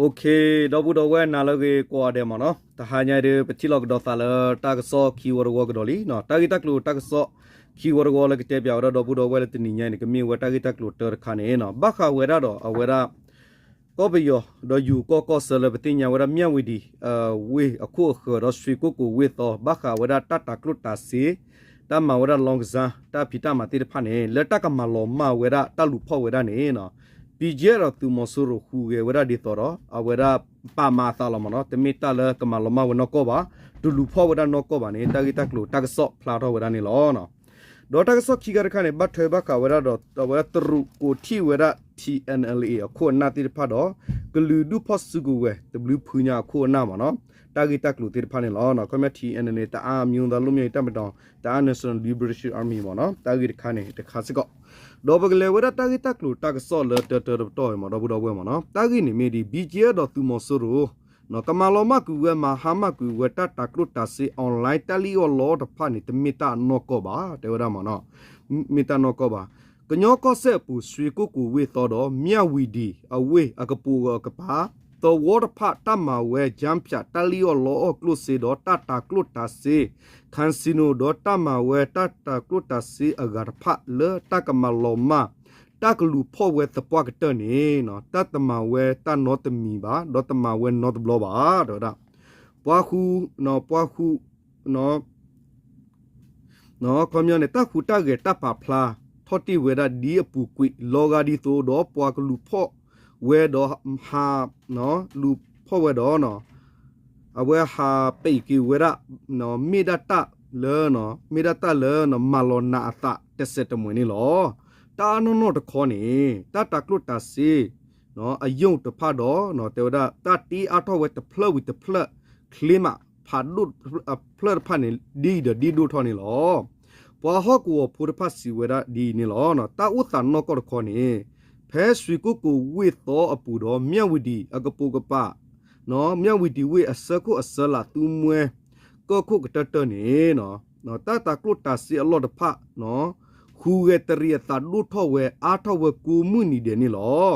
ဒီပုၢ်ဒီဝဲၢ်နၤလၢအဂ့ၤကိးဂၤဒဲးမ့ၢ်နီၤ, တဟါညါဒုး ပထံၣ်လိာ်ကဒီးသးလၢတၢ်ကစီၣ်ခံဝီတဝီကဒီးလံ, တၢ်ဂ့ၢ်တၢ်ကျိၤတၢ်ကစီၣ် ခံဝီတဝီလၢကတဲပၠးဝဲဒၣ်ဒီပုၢ်ဒီဝဲၢ်လၢတနံၤညါအံၤန့ၣ် ကမ့ၢ်ဝဲတၢ်ဂ့ၢ်တၢ်ကျိၤတၢတခါန့ၣ် ဘၣ်ဃးဝဲဒၣ်ဒီးအဝဲဒၣ် ကီၢ်ပယီၤ ဒီးယိၤကီၢ်ကီၢ်ဆၢလၢပသ့ၣ်ညါဝဲဒၣ် မၠၣ်ဝံၤဒံၤ ဝ့ၢ်အခိၣ်အဃၢၤဒီး ရွှေကုက္ကိုဝ့ၢ်သီ ဘၣ်ဃးဝဲဒၣ်တၢ်တၤကျိၣ်တၤစ့ တၢ်မၤဝဲဒၣ် လောင်းကစား တၢ်ဖံးတၢ်မၤသ့ၣ်တဖၣ်န့ၣ် လၢတၢ်ကမၤလီၤမၢ်ဝဲဒၣ်တၢ်လူၤဖီၣ်ဝဲဒၣ်န့ၣ် BGF ဒီးသုးမီၤစိရိၤဟူးဂဲၤဝဲဒၣ်ဒ်သိးဒီး အဝဲဒၣ်ပာ်မၤအသးလီၤမ့ၢ်နီၤ, တမ့ၢ်တၢ်လၢကမၤလီၤမၢ်ဝဲနီၢ်ကီၢ်ဘၣ်, တလူၤဖီၣ်ဝဲဒၣ်နီၢ်ကီၢ်ဘၣ်န့ၣ် တၢ်ဂ့ၢ်တၢ်ကျိၤတၢ်ကစီၣ်ဖျါထီၣ်ဝဲဒၣ်န့ၣ်လီၤ. ဒီးတၢ်ကစီၣ်ခံခါတခါန့ၣ် ဘၣ်ထွဲဘၣ်ဃးဝဲဒၣ်ဒီး အဝဲဒၣ်တရူးကိးထီၣ်ဝဲဒၣ် TNLA အခိၣ်အနၢ်သ့ၣ်တဖၣ်ဒီး ကလုာ်ဒူၣ်ဖီၣ်စုကဝဲၤ တဘျုးဖုညါအခိၣ်အနၢ်မ့ၢ်နီၤ, တၢ်ဂ့ၢ်တၢ်ကျိၤသ့ၣ်တဖၣ်န့ၣ်လီၤ. ခီပညီ TNLA တအၣ် မျိုးသားလွတ်မြောက်ရေးတပ်မတော် တအၣ် National Liberation Army မ့ၢ်နီၤ, တၢ်ဂ့ၢ်တခါန့ၣ် တခါစ့ၢ်ကီး ဒီးပကလဲၤဝဲဒၣ်တၢ်ဂ့ၢ်တၢ်ကျိၤတၢ်ကစီၣ်လၢတၢတၢတပတီၢ်အံၤမ့ၢ် ဒီပုၢ်ဒီဝဲၢ်မ့ၢ်နီၤ, တၢ်ဂ့ၢ်န့ၣ်မ့ၢ်ဒ် BGF ဒီးသုးမီၤစိရိၤ ကမၤလီၤမၢ်ကွံာ်ဝဲ မၤဟါမၢ်ကွံာ်ဝဲ တၢ်တၤကျိၣ်တၤစ့ online တၢ်လံၣ်အီၣ်လီအီၣ်တဖၣ်န့ၣ် တမ့ၢ်တၢ်နီၢ်ကီၢ်ဘၣ် တဲဝဲဒၣ်မ့ၢ်နီၤ, မ့ၢ်တၢ်နီၢ်ကီၢ်ဘၣ်. ကညီကီၢ်စဲၣ်အပူၤ ရွှေကုက္ကိုဝ့ၢ်သီဒီး မၠၣ်ဝံၤဒံၤ အဝ့ၢ်အကပိာ်အကပၤ သဝီတဖၣ် တၢ်မၤဝဲ ကၠၣ်ဖၠး တၢ်လံၣ်အီၣ်လီအီၣ်ကျိၣ်စ့ဒီး တၢ်တၤကျိၣ်တၤစ့ casino ဒီးတၢ်မၤဝဲတၢ်တၤကျိၣ်တၤစ့အဂၤတဖၣ် လၢတၢ်ကမၤလီၤမၢ် တၢ်ကလူၤဖီၣ်ဝဲသပှၢ်ကတၢၢ်န့ၣ် တၢ်တမၤဝဲတၢ်နီတမံၤဘၣ် ဒီးတမၤဝဲနီတဘျီဘၣ် တဲဝဲဒၣ်. ပှၤဃု ပှၤဃု ခီပညီန့ၣ် တၢ်ဟူးတၢ်ဂဲၤတၢ်ပာ်ဖျါ ထီၣ်တ့ၢ်ဝဲဒၣ်ဒ်အပူၤကွံာ် လီၤဂာ်ဒ်သိးဒီး ပှၤကလူၤဖီၣ်ဝဲဒီး ဟး လူၤဖီၣ်ဝဲဒီး အဝဲဟးပံးက့ၤဝဲဒၣ် မ့ၢ်ဒၣ်တၢ်လၢ မ့ၢ်ဒၣ်တၢ်လၢ မၤလီၤနးအသးတစဲးတမှဲၤန့ၣ်လီၤ. တၢ်အနီၢ်နီၢ်တခီန့ၣ် တၢ်တၤကျိၣ်တၤစ့ အယိာ်တဖၣ်ဒီး တဲဝဲဒၣ် တၢ်တ့အါထီၣ်ဝဲတဖျၢၣ်ဝံၤတဖျၢၣ် ချ့မး ဖးဒိၣ်တဖျၢၣ်တဖၣ်န့ၣ် ဒ်အံၤဒီးဒ်ဒိၣ်ထီၣ်န့ၣ်လီၤ. ပှၤဟီၣ်ကဝီၤဖိတဖၣ်စံးဝဲဒၣ်ဒ်အံၤန့ၣ်လီၤ. တၢ်အိၣ်သးနီၢ်ကီၢ်တခီန့ၣ် ဖဲရွှေကုက္ကိုဝ့ၢ်သီအပူၤဒီး မၠၣ်ဝံၤဒံၤအကပိာ်ကပၤ မၠၣ်ဝံၤဒံၤဝ့ၢ်အဆၢခိၣ်အဆၢလးသူမှဲ ကီၢ်ခိၣ်ကတၢၢ်တၢၢ်န့ၣ် တၢ်တၤကျိၣ်တၤစ့အလီၢ်တဖၣ် ဟူးဂဲၤတရံးအသးဒိၣ်ထီၣ်ဝဲအါထီၣ်ဝဲကိးမုၢ်နံၤဒဲးန့ၣ်လီၤ.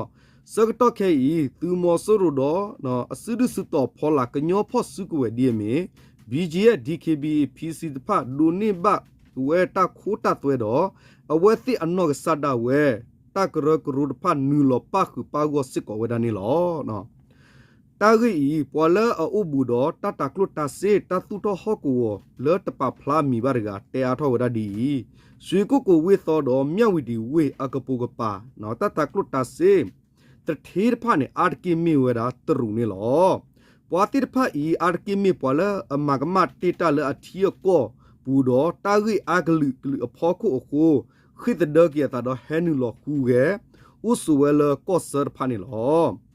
ဆၢကတီၢ်ခဲအံၤ သုးမီၤစိရိၤဒီး အစုဒုၣ်စုတီၤဖီလာ် ကညီဖီၣ်စုကဝဲၤဒ်အမ့ၢ် BGF, DKBA, PC တဖၣ် ဒိးန့ၢ်ဘၣ်ဝဲတၢ်ခိတၢ်သွဲဒီး အဝဲသ့ၣ်အနီၢ်ကစၢ်ဒၣ်ဝဲ တၢ်ကရၢကရိတဖၣ်နုာ်လီၤပၣ်ဃုာ်ပၣ်ဂီၢ်စ့ၢ်ကီးဝဲဒၣ်န့ၣ်လီၤ. တၢ်ဂ့ၢ်အံၤ ပှၤလၢအအိၣ်ဘူးဒီးတၢ်တၤကျိၣ်တၤစ့ တၢ်သူၣ်ထီၣ်ဟီၣ်ကဝီၤလၢတပာ်ဖျါမံၤဘၣ်တဂၤ တဲအါထီၣ်ဝဲဒၣ်ဒ်အံၤ, ရွှေကုက္ကိုဝ့ၢ်သီဒီး မၠၣ်ဝံၤဒံၤဝ့ၢ်အကပိာ်ကပၤ တၢ်တၤကျိၣ်တၤစ့ တထ့တဖၣ်န့ၣ် အါတက့ၢ်မ့ၢ်ဝဲဒၣ်တရူးန့ၣ်လီၤ. ပှၤသ့ၣ်တဖၣ်အံၤ အါတက့ၢ်မ့ၢ်ပှၤလၢအမၤကမၣ်တ့ၢ်တၢ်လၢအထံအကီၢ်ပူၤဒီး တၢ်ဂ့ၢ်အါကလုာ်ကလုာ်အဖီခိၣ်အဃိ ဃ့ၢ်သဒၢက့ၤအသးဒီးဟဲနုာ်လီၤဟူးဂဲၤ အိၣ်ဆိးဝဲလၢကီၢ်ဆၢတဖၣ်န့ၣ်လီၤ.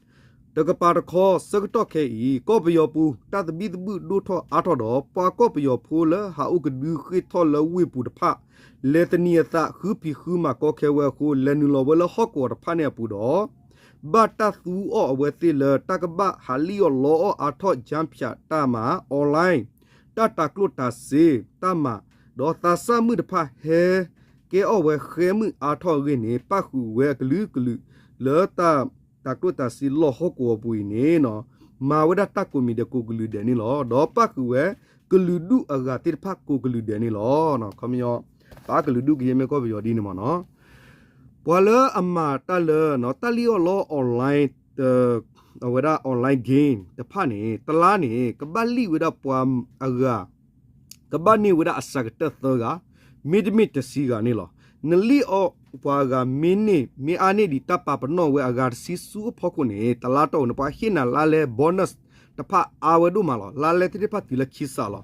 တကပၤတခီ ဆၢကတီၢ်ခဲအံၤ ကီၢ်ပယီၤပူၤ တၢ်သဘံၣ်သဘုၣ်ဒိၣ်ထီၣ်အါထီၣ်ဒီး ပှၤကီၢ်ပယီၤဖိလၢဟးအိၣ်ကဒုဃ့ၢ်ထီၣ်လၢဝ့ၢ်ပူၤတဖၣ် လဲၤသနံးအသး ဃုဖံးဃုမၤကီခဲဝဲအဃိ လဲၤနုာ်လီၤဝဲလၢဟီၣ်ကဝီၤတဖၣ်န့ၣ်အပူၤဒီး ဘၣ်တၢ်သူအီၣ်အဝဲသ့ၣ်လၢတၢ်ကဘၣ်ဟးလံၣ်အီၣ်လီအီၣ်အါထီၣ် ကၠၣ်ဖၠးတၢ်မၤ online တၢ်တၤကျိၣ်တၤစ့တၢ်မၤ ဒီးသးစၢ်မုၣ်တဖၣ်ဟဲ ကဲအီၣ်ဝဲဃဲမုၢ်အါထီၣ်အဂ့ၢ်န့ၣ် ပၣ်ဃုာ်ဝဲအကလုာ်ကလုာ်လၢတၢ်တၤကျိၣ်တၤစ့လီၢ်ဟီၣ်ကဝီၤပူၤအံၤန့ၣ် မၤဝဲဒၣ်တၢ်ကိးမံၤဒဲးကိးကလုာ်ဒဲးန့ၣ်လီၤ. ဒီးပၣ်ဃုာ်ဝဲကလုာ်ဒူၣ်အဂၤသ့ၣ်တဖၣ်ကိးကလုာ်ဒဲးန့ၣ်လီၤ. ခီပညီ ပှၤကလုာ်ဒူၣ်ကယဲၢ်မ့ၢ်ကီၢ်ပယီၤဒ်န့ၣ်မ့ၢ်နီၤ ပှၤလၢအမၤတၢ်လၢ တၢ်လံၣ်အီၣ်လီအီၣ် online အဝဲဒၣ် online game တဖၣ်န့ၣ် တလါန့ၣ် ကဘၣ်လံၣ်ဝဲဒၣ်ပှၤအဂၤ ကဘၣ်န့ၢ်ဝဲဒၣ်အစှၤကတၢၢ်သၢဂၤ မ့တမ့ၢ်တဆံဂၤန့ၣ်လီၤ. နလံၣ်အီၣ်ပှၤအဂၤမ့ၢ်န့ၢ် မ့ၢ်အါန့ၢ်ဒံးတၢ်ပာ်ပနီၣ်ဝဲအဂၤတဆံဆူအဖီခိၣ်န့ၣ် တလါတီၢ်န့ၣ် ပှၤဟ့ၣ်နၤလါလဲ bonus တဖၣ်အါဝဲဒိၣ်မးလီၤ. လါလဲသ့ၣ်တဖၣ်တုၤလၢခံစးလီၤ.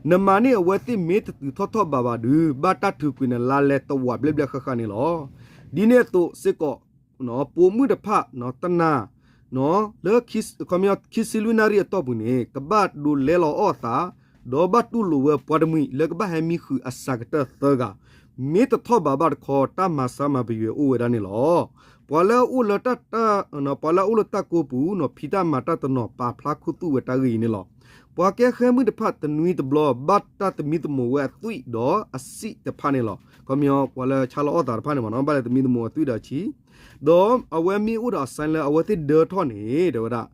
နမၤန့ၢ်အဝဲသ့ၣ်မ့ၢ်တတုၤထီၣ်ထီၣ်ဘးဘးဒုး ဘၣ်တၢ်ထုးကွံာ်နလါလဲတဝးဘျဲၣ်ဘျဲၣ်ဃၣ်ဃၣ်န့ၣ်လီၤ. ဒ်န့ၣ်အသိးစ့ၢ်ကီး ပိာ်မုၣ်တဖၣ် တနၤ လၢ ခီပညီ ခံဆံလွံၢ်နၣ်ရံၣ်အတီၢ်ပူၤန့ၣ် ကဘၣ်ဒိးလဲလီၤအီၣ်အသး ဒီးဘၣ်တူၢ်လိာ်ဝဲပှၤတမှံၤလၢကဘၣ်ဟဲမံဃုာ်အစှၤကတၢၢ်သၢဂၤ မ့ၢ်တထီၣ်ဘးဘၣ်တခီ တၢ်မၤဆါမၤပယွဲအိၣ်ဝဲဒၣ်န့ၣ်လီၤ. ပှၤလၢအအိၣ်လၢတၢ် ပှၤလၢအအိၣ်လၢတၢ်ကိးပူၤ ဖံးတၢ်မၤတၢ်တနီၤ ပာ်ဖျါခူသူၣ်ဝဲတၢ်ဂ့ၢ်အံၤန့ၣ်လီၤ. ပှၤကဲဃဲမုၢ်တဖၣ်တနွံတဘျီ ဘၣ်တၢ်သမံသမိးဝဲအသွံၣ်ဒီးအဆံးတဖၣ်န့ၣ်လီၤ. ခီပညီ ပှၤလၢဆါလီၤအီၣ်သးတဖၣ်န့ၣ်မ့ၢ်နီၤ ဘၣ်လဲၤသမံသမိးအသွံၣ်ဒီးအဆံး ဒီးအဝဲမ့ၢ်အိၣ်ဒီးအsignလၢအဝဲသ့ၣ်ဒၢထီၣ်န့ၣ် တဲဝဲဒၣ်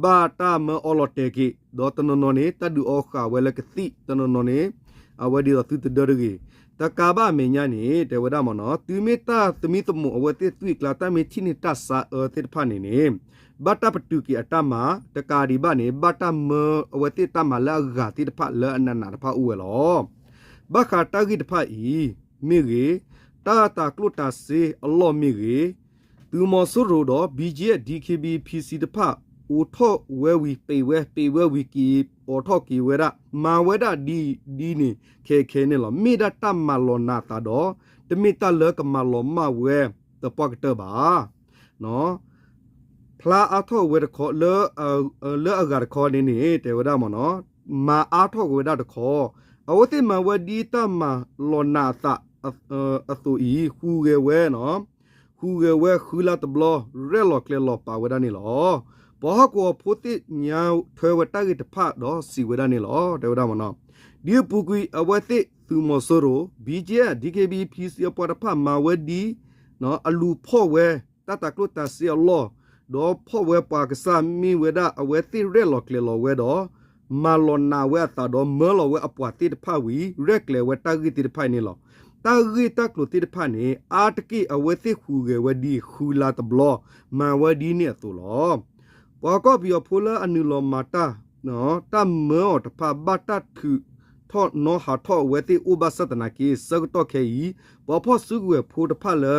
ဘၣ်တၢ်မၢအီလီၤတဲာ်က့ၤ, ဒီးတနီၤနီၤန့ၣ် တၢ်ဒုးအီဃာ်ဝဲလၢကသံၣ်, တနီၤနီၤန့ၣ် အဝဲဒ်သိးသုတဒၢတဂ့ၤ. တကးဘၣ်အမဲာ်ညါန့ၣ် တဲဝဲဒၣ်မ့ၢ်နီၤ, တုၤမ့ၢ်တၢ်သမံသမိးအဝဲသ့ၣ်သွံၣ်အကျါ တၢ်မ့ၢ်ထံၣ်န့ၢ်တၢ်ဆါအၢသ့ၣ်တဖၣ်န့ၣ်န့ၣ် ဘၣ်တၢ်ပတုာ်က့ၤအတၢ်မၤ, တကးဒံးဘၣ်န့ၣ် ဘၣ်တၢ်မၢအဝဲသ့ၣ်တၢ်မၤလၢအဂၤသ့ၣ်တဖၣ်လၢအနးနးတဖၣ်အိၣ်ဝဲလီၤ. ဘၣ်ဃးတၢ်ဂ့ၢ်တဖၣ်အံၤမ့ၢ်ဂ့ၤ, တၢ်တၤကျိၣ်တၤစ့အလီၢ်မ့ၢ်ဂ့ၤ, သုးမီၤစိရိၤဒီး ဘီကၠ့ ဒံခ့ဘံ ဖံစံ တဖၣ် အိးထီၣ်ဝဲဝံၤ ပံးဝဲ, ပံးဝဲဝံၤက့ၤ အိးထီၣ်က့ၤဝဲဒၣ်, မၤဝဲဒၣ်ဒ်ဒ်န့ၣ် ခဲခဲန့ၣ်လီၤ. မ့ၢ်ဒၣ်တၢ်မၤလီၤနးအသးဒီး တမ့ၢ်တၢ်လၢကမၤလီၤမၢ်ဝဲသပှၢ်ကတၢၢ်ဘၣ်. ဖျါအါထီၣ်ဝဲတခီ လၢအဂၤတခီန့ၣ်န့ၣ် တဲဝဲဒၣ်မ့ၢ်နီၤ, မၤအါထီၣ်ဝဲဒၣ်တခီ, အဝဲသ့ၣ်မၤဝဲဒ်တၢ်မၤလီၤနးအသးအသိးအံၤ ဟူးဂဲၤဝဲ, ဟူးဂဲၤဝဲဃုလါတဘျီ ရဲၣ်လီၤကျဲၤလီၤပာ်ဝဲဒၣ်န့ၣ်လီၤ. ပှၤဟီၣ်ကဝီၤဖိသ့ၣ်ညါထွဲဝဲတၢ်ဂ့ၢ်တဖၣ်ဒီးစံးဝဲဒၣ်န့ၣ်လီၤ. တဲဝဲဒၣ်မ့ၢ်နီၤ, ဒ်အပူၤကွံာ်အဝဲသ့ၣ်သုးမီၤစိရိၤ, ဘီကၠ့, ဒံခ့ဘံ ဖံစံ အပှၤတဖၣ်မၤဝဲဒ် အလူၤဖီၣ်ဝဲ တၢ်တၤကျိၣ်တၤစ့အလီၢ်, ဒီးဖီၣ်ဝဲပှၤကစၢ်မ့ၢ်ဝဲဒၣ်အဝဲသ့ၣ်ရဲၣ်လီၤကျဲၤလီၤဝဲဒီး မၤလီၤနးဝဲအသးဒီးမၢလီၤဝဲအပှၤသ့ၣ်တဖၣ်ဝံၤ ရဲၣ်ကျဲၤဝဲတၢ်ဂ့ၢ်သ့ၣ်တဖၣ်အံၤန့ၣ်လီၤ. တၢ်ဂ့ၢ်တၢ်ကျိၤသ့ၣ်တဖၣ်န့ၣ် အါတက့ၢ်အဝဲသ့ၣ်ဟူးဂဲၤဝဲဒ်ဃုလါတဘျီ မၤဝဲဒ်န့ၣ်အသိးလီၤ. ပှၤကီၢ်ပယီၤဖိလၢအနုာ်လီၤမၤတၢ် တၢ်မၢအီၤတဖၣ် ဘၣ်တၢ်ထုးထီၣ်နီဟးထီၣ်အဝဲသ့ၣ်အိၣ်ဘၣ်ဆၣ်သနာ်က့ ဆၢကတီၢ်ခဲအံၤ ပှၤဖီၣ်စုကဝဲၤဖိတဖၣ်လၢ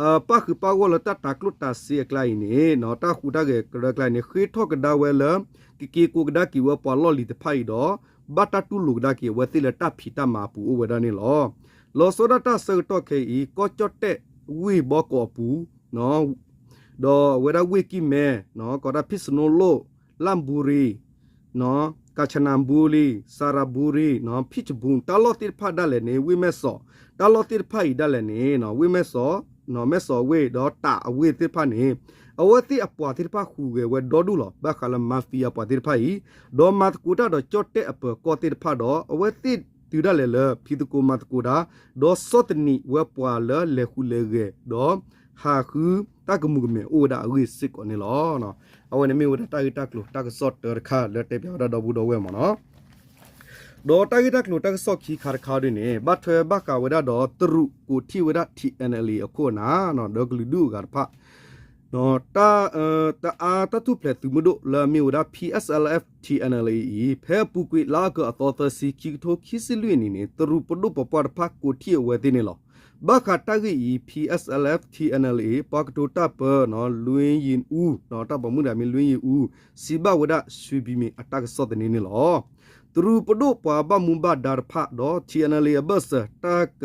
အပၣ်ဃုာ်ပၣ်ဂီၢ်လၢတၢ်တၤကျိၣ်တၤစ့အကျါအံၤန့ၣ် တၢ်ဟူးတၢ်ဂဲၤကရၢအကျါအံၤန့ၣ် ဃ့ထီၣ်ကဒါဝဲလၢ ကက့ၤကိးကဒါက့ၤဝဲပှၤလီၢ်လံၤတဖၣ်အံၤဒီး ဘၣ်တၢ်တူၢ်လိာ်ကဒါက့ၤအဝဲသ့ၣ်လၢတၢ်ဖံးတၢ်မၤအပူၤအိၣ်ဝဲဒၣ်န့ၣ်လီၤ. လီၤဆီဒၣ်တၢ်ဆၢကတီၢ်ခဲအံၤ ကီၢ်ကၠီၣ်တဲၣ်ဝ့ၢ်ဘီကီးအပူၤ ဒီးအဝဲဒၣ်ဝ့ၢ်ကံၢ်မဲ ကီးဒၣ်ဖံးစနိလိၣ် လၣ်ဘူရံ ကၣ်ဆနၣ်ဘူရံ စၤရဘူရံ ဖံးဆဘူၣ် တၢ်လီၢ်သ့ၣ်တဖၣ်ဒၣ်လဲာ်န့ၣ် ဝ့ၢ်မဲၢ်စီး တၢ်လီၢ်သ့ၣ်တဖၣ်အံၤဒၣ်လဲာ်န့ၣ် ဝ့ၢ်မဲၢ်စီး မဲၢ်စီးဝ့ၢ် ဒီးတၢ်အဝ့ၢ်သ့ၣ်တဖၣ်န့ၣ် အဝဲသ့ၣ်အပှၤသ့ၣ်တဖၣ်ဟူးဂဲၤဝဲဒီဒူၣ်လီၤ. ဘၣ်ဃးလၢ mafia ပှၤသ့ၣ်တဖၣ်အံၤ ဒီးမၤသကိးတၢ်ဒီးကၠီၣ်တဲၣ်အပၢၤကီၢ်သ့ၣ်တဖၣ်ဒီး အဝဲသ့ၣ်တုၤဒၣ်လဲာ်လၢ ဖံးသကိးမၤသကိးတၢ် ဒီးဆီၣ်သနံးဝဲပှၤလၢလဲၤဃုာ်လဲၤဂဲၤ ဒီးဟးဃုတၢ်ကမူၤကမဲာ်အိၣ်ဝဲဒၣ်အဂ့ၢ်စ့ၢ်ကီးန့ၣ်လီၤ. အဝဲန့ၣ်မ့ၢ်ဝဲဒၣ်တၢ်ဂ့ၢ်တၢ်ကျိၤတၢ်ကစီၣ်တၢတခါလၢတဲပၠးဝဲဒၣ်ဒီပုၢ်ဒီဝဲၢ်မ့ၢ်နီၤ. ဒီးတၢ်ဂ့ၢ်တၢ်ကျိၤတၢ်ကစီၣ်ခံခါတခါဒ်န့ၣ် ဘၣ်ထွဲဘၣ်ဃးဝဲဒၣ်ဒီး တရူးကိးထီၣ်ဝဲဒၣ် ထံၣ်အဲၣ်အဲၣ်လ်အ့ အခိၣ်အနၢ် ဒီးကလုာ်ဒူၣ်အဂၤတဖၣ် တအါတၢ်ထူၣ်ဖျဲးသုးမုၢ်ဒိၣ်လၢအမ့ၢ်ဝဲဒၣ် ဖံၣ်အဲၣ်ၡ်အဲၣ်လ်အ့ ထံၣ်အဲၣ်အဲၣ်လ်အ့ အံၤ ဖဲအပူၤကွံာ်လါအီကူးအသီသၢဆံ ခံကထိခံဆံလွံၢ်အနံၣ်န့ၣ် တရူးပဒိၣ်ပပှၢ်တဖၣ်ကိးထီၣ်အဝဲသ့ၣ်န့ၣ်လီၤ. ဘၣ်ဃးတၢ်ဂ့ၢ်အံၤ ဖံၣ်အဲၣ်ၡ်အဲၣ်လ်အ့ ထံၣ်အဲၣ်အဲၣ်လ်အ့ ပှၤကတိၤတၢ်ပၢ လွံၢ်ယံၤအူ တၢ်ပိာ်မုၣ်တဂၤမ့ၢ်လွံၢ်ယံၤအူ စံးဘၣ်ဝဲဒၣ် ရွှေပြည်မြေ အတၢ်ကစီၣ်သန့န့ၣ်လီၤ. တရူးပဒိၣ်ပှၤဘၣ်မူဘၣ်ဒါတဖၣ်ဒီး ထံၣ်အဲၣ်အဲၣ်လ်အ့ အဘၢၣ်စၢၤ တၢ်က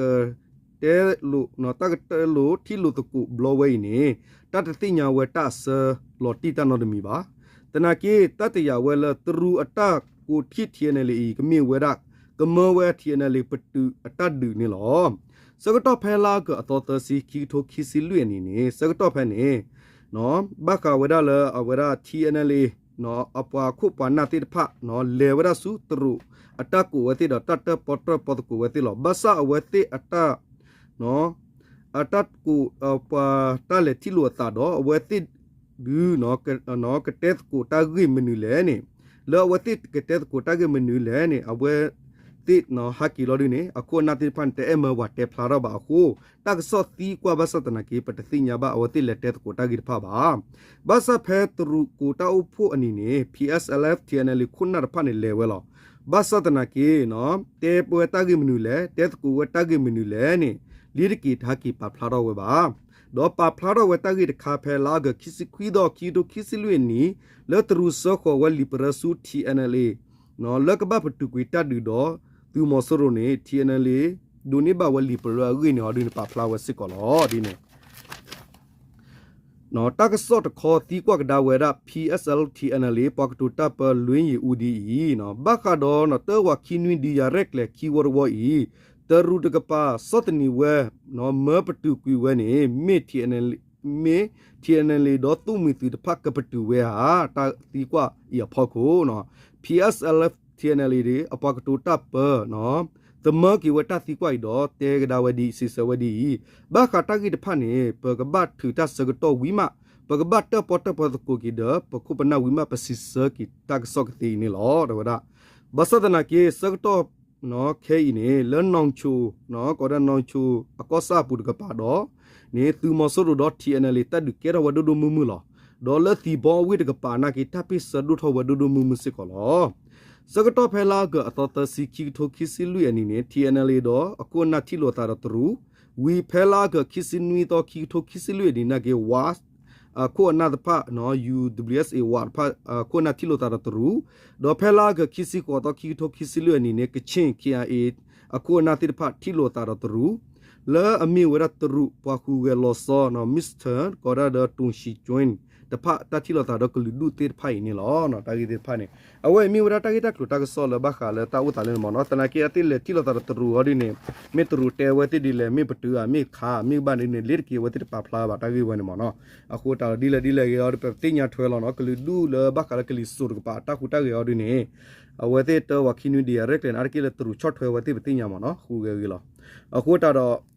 တဲလိာ် တၢ်ကတဲလိာ်ထံၣ်လိာ်သကိးဘျီဝဲအံၤန့ၣ် တၢ်တသ့ၣ်ညါဝဲတၢ်အဆၢလီၤတံၢ်တၢ်နီတမံၤဘၣ်. သနာ်က့ တၢ်တယာ်ဝဲလၢတရူးအတၢ်ကိးထီၣ် ထံၣ်အဲၣ်အဲၣ်လ်အ့ အံၤ ကမ့ၢ်ဝဲဒၣ် ကမၢဝဲ ထံၣ်အဲၣ်အဲၣ်လ်အ့ ပတုာ်အတၢ်ဒုးန့ၣ်လီၤ. ဆၢကတီၢ်ဖဲလါအီကူးအသီသၢဆံ ခံကထိခံဆံလွံၢ်အနံၣ်န့ၣ် ဆၢကတီၢ်ဖဲန့ၣ် ဘၣ်ဃးဝဲဒၣ်လၢအဝဲဒၣ် ထံၣ်အဲၣ်အဲၣ်လ်အ့ အပှၤခိၣ်ပှၤနၢ်သ့ၣ်တဖၣ် လဲၤဝဲဒၣ်ဆူတရူးအတၢ်ကိးဝဲသ့ၣ်ဒီး တၢ်တၢၣ်ပီတၢၣ်ပီသကိးဝဲသ့ၣ်လီၤ. ဘၣ်ဆၣ်အဝဲသ့ၣ်အတၢ် အတၢ်ကိး ပှၤတၢ်လဲၤထံၣ်လိာ်အသးဒီး အဝဲသ့ၣ်ဒုး ကတဲသကိးတၢ်ဂ့ၢ်မနုၤလဲၣ်န့ၣ်, လၢအဝဲသ့ၣ်ကတဲသကိးတၢ်ဂ့ၢ်မနုၤလဲၣ်န့ၣ် အဝဲသ့ၣ်ဟးက့ၤလီၤဒုးန့ၣ် အခိၣ်အနၢ်သ့ၣ်တဖၣ်န့ၣ် တအဲၣ်မၢပှၤတဲဖျါထီၣ်ဘၣ်အဃိ တၢ်ကစီၣ်သံကွၢ်ဘၣ်ဆၣ်သနာ်က့ ပတသ့ၣ်ညါဘၣ်အဝဲသ့ၣ်လဲၤတဲသကိးတၢ်ဂ့ၢ်တဖၣ်ဘၣ်. ဘၣ်ဆၣ်ဖဲတရူးကိးတၢ်အိၣ်ဖှိၣ်အနံၤန့ၣ် ဖံၣ်အဲၣ်ၡ်အဲၣ်လ်အ့ ထံၣ်အဲၣ်အဲၣ်လ်အ့ ခိၣ်နၢ်တဖၣ်န့ၣ်လဲၤဝဲလီၤ. ဘၣ်ဆၣ်သနာ်က့ တဲပဝဲတၢ်ဂ့ၢ်မနုၤလဲၣ်, တဲသကိးဝဲတၢ်ဂ့ၢ်မနုၤလဲၣ်န့ၣ် လံတက့ၤတဟးက့ၤပာ်ဖျါထီၣ်ဝဲဘၣ်. ဒီးပာ်ဖျါထီၣ်ဝဲတၢ်ဂ့ၢ်တခါဖဲလါအီကူး ခံဆံခွံသီ ခံကထိခံဆံလွံၢ်အနံၤ လၢတရူးစၢဃီၤဝဲလံာ်ပရၢဆူ ထံၣ်အဲၣ်အဲၣ်လ်အ့ လၢကဘၣ်ပတုာ်ကွံာ်တၢ်ဒုးဒီး သုးမီၤစိရိၤန့ၣ် ထံၣ်အဲၣ်အဲၣ်လ်အ့ ဒိးန့ၢ်ဘၣ်ဝဲလံာ်ပရၢအဂ့ၢ်န့ၣ် အီၤဒုးန့ၣ် ပာ်ဖျါဝဲစ့ၢ်ကီးလီၤ. ဒ်န့ၣ် တၢ်ကစီၣ်တခီသံကွၢ်ကဒါဝဲဒၣ် ဖံၣ်အဲၣ်ၡ်အဲၣ်လ်အ့ ထံၣ်အဲၣ်အဲၣ်လ်အ့ ပှၤကတိၤတၢ်ပၢ လွံၢ်ယံၤအူဒ်အံၤ, ဘၣ်ဃးဒီးတၢ်ဝးခံနွံဒုးယၤရဲၣ်ကျဲၤခံဝီတဝီအံၤ တရူးတကပၤ ဆီၣ်သနံးဝဲ မၢပတုာ်ကွံာ်ဝဲန့ၣ် မ့ၢ် မ့ၢ် ထံၣ်အဲၣ်အဲၣ်လ်အ့ ဒီးသုးမုၢ်သုးတဖၣ်ကပတုာ်ဝဲဧါ, တၢ်သံကွၢ်အံၤအဖီခိၣ် ဖံၣ်အဲၣ်ၡ်အဲၣ်လ်အ့ ထံၣ်အဲၣ်အဲၣ်လ်အ့ အပှၤကတိၤတၢ်ပၢ သမၢက့ၤဝဲတၢ်သံကွၢ်အံၤဒီး တဲကဒါဝဲဒ်အံၤ စံးဆၢဝဲဒ်အံၤ, ဘၣ်ဃးတၢ်ဂ့ၢ်တဖၣ်န့ၣ် ပကဘၣ်ထုးတၢ်ဆၢကတီၢ်ဝံၤမး ပကဘၣ်တၢၣ်ပီၣ်တၢၣ်ပီသကိးက့ၤဒီး ပခိၣ်ပနၢ်ဝံၤမး ပစံးဆၢက့ၤတၢ်ကစီၣ်ကသ့အံၤန့ၣ်လီၤ တဲဝဲဒၣ်. ဘၣ်ဆၣ်သနာ်က့ ဆၢကတီၢ် ခဲအံၤန့ၣ် လၢနီၣ်ဆိ ကိးဒၣ်နီၣ်ဆိ အကီၢ်ဆၣ်အပူၤတကပၤဒီး န့ၣ် သုးမီၤစိရိၤဒီး ထံၣ်အဲၣ်နဲၣ်လ့ၣ် တၢ်ဒုးကဲထီၣ်ဝဲဒိၣ်ဒိၣ်မုၢ်မုၢ်လီၤ. ဒီးလၢသံၣ်ဘီအဝ့ၢ်တကပၤနာ်က့ တၢ်ပ့ၢ်ဆၢဒိၣ်ထီၣ်ဝဲဒိၣ်ဒိၣ်မုၢ်မုၢ်စ့ၢ်ကီးလီၤ. ဆၢကတီၢ်ဖဲလါအီကူးအသီသၢဆံ ခံကထိခံဆံလွံၢ်အနံၤန့ၣ် ထံၣ်အဲၣ်နဲၣ်လ့ၣ်ဒီး အခိၣ်အနၢ်ထံၣ်လိာ်သးဒီးတရူး, ဝံၤဖဲလါအီကူးခံဆံနွံသီ ခံကထိခံဆံလွံၢ်အနံၤနာ်က့ ဝါ အခိၣ်အနၢ်တဖၣ် ယူၣ်ဒဘလျူဢ်အ့ၣ် ဝါတဖၣ် အခိၣ်အနၢ်ထံၣ်လိာ်သးဒီးတရူး, ဒီးဖဲလါအီကူးခံဆံဃိးသီ ခံကထိခံဆံလွံၢ်အနံၤန့ၣ် ကချ့ၣ် ခ့ၣ်အါအ့ၣ် အခိၣ်အနၢ်သ့ၣ်တဖၣ်ထံၣ်လိာ်သးဒီးတရူး, လၢအမ့ၢ်ဝဲဒၣ်တရူးပှၤဟူးဂဲၤလီၤဆီ မံၣ်စထၢၣ် ကိးဒၣ်ဒီး တူၣ်ၡံၣ်ကၠွၣ် တဖၣ်တၢ်ထံၣ်လိာ်သးဒီးကလုာ်ဒူၣ်သ့ၣ်တဖၣ်အံၤန့ၣ်လီၤ. တၢ်ဂ့ၢ်သ့ၣ်တဖၣ်န့ၣ် အဝဲအံၤမ့ၢ်ဝဲဒၣ်တၢ်ဂ့ၢ်တၢ်ကျိၤတၢ်ကစီၣ်လၢဘၣ်ဃးလၢတၢ်အိၣ်သးလၢန့ၣ်မ့ၢ်နီၤ. သနာ်က့အဝဲသ့ၣ်လဲၤထံၣ်လိာ်သးဒီးတရူးအီၤဒ်န့ၣ် မ့ၢ်တရူးတဲအဝဲသ့ၣ်ဒ်လဲၣ် မ့ၢ်ပတုာ်ဧါ မ့ၢ်ခး မ့ၢ်ကဘၣ်ဒ်န့ၣ် လ့ၤတက့ၤအဝဲသ့ၣ်တပာ်ဖျါဘၣ်တၢ်ဂ့ၢ်ဝဲန့ၣ်မ့ၢ်နီၤ. အဃိတၢ်ဒီးဒ်လဲၣ်ဒ်လဲၣ်ဂ့ၤအီၤဒီး ပသ့ၣ်ညါထွဲလီၤနီၤ ကလုာ်ဒူၣ်လၢဘၣ်ဃးလၢကလံၤစိးတကပၤ တၢ်ဟူးတၢ်ဂဲၤအီၤဒ်န့ၣ် အဝဲသ့ၣ်တၢ်ဝၤခံနွံဒံးအရဲၣ်ကျဲၤန့ၣ် အါတက့ၢ်လၢတရူးဆီၣ်ထွဲဝဲသ့ၣ်ပသ့ၣ်ညါမ့ၢ်နီၤ ဟူးဂဲၤဂ့ၤလီၤ. အဃိတၢ်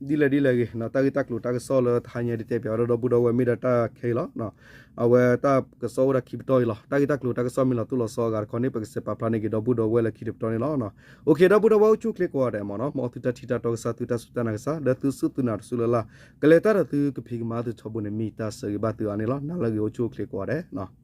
ဒီး ဒ်လဲၣ်ဒ်လဲၣ်ဂ့ၤ တၢ်ဂ့ၢ်တၢ်ကျိၤတၢ်ကစီၣ်လၢတဟါညါဒ်တဲပၠးဒီးဒီပုၢ်ဒီဝဲၢ်မ့ၢ်ဒီးတၢ်ခဲအံၤလီၤ. အဝဲတၢ်ကစီၣ်အိၣ်ဒၣ်ခံပတီၢ်အံၤလီၤ. တၢ်ဂ့ၢ်တၢ်ကျိၤတၢ်ကစီၣ်မ့ၢ်လီၤတိၢ်လီၤဆီအဂၤတခီန့ၣ် ပကစဲးပာ်ဖျါန့ၢ်က့ၤဒီပုၢ်ဒီဝဲၢ်လၢခံတပတီၢ်န့ၣ်လီၤ. အိၣ်ခ့ ဒီပုၢ်ဒီဝဲၢ်အိၣ်ဆူၣ်အိၣ်ချ့ကိးဂၤဒဲးမ့ၢ်နီၤ မ်အသုတၢ်ထံၣ်တၢ်တီကစၢ် သုတၢ်စူၢ်တၢ်နာ်ကစၢ် လၢသုစူၢ်သုနာ်တစူၢ်လၢ်လၢ် ကလဲၤတၢ်ဒီးသုကဖံးကမၤသုထီဘိန့ၣ် မ့ၢ်တၢ်ဆၢဂ့ၤဘၣ်သုအါန့ၣ်လီၤ. နၤလၢအဂ့ၤ အိၣ်ဆူၣ်အိၣ်ချ့ကိးဂၤဒဲး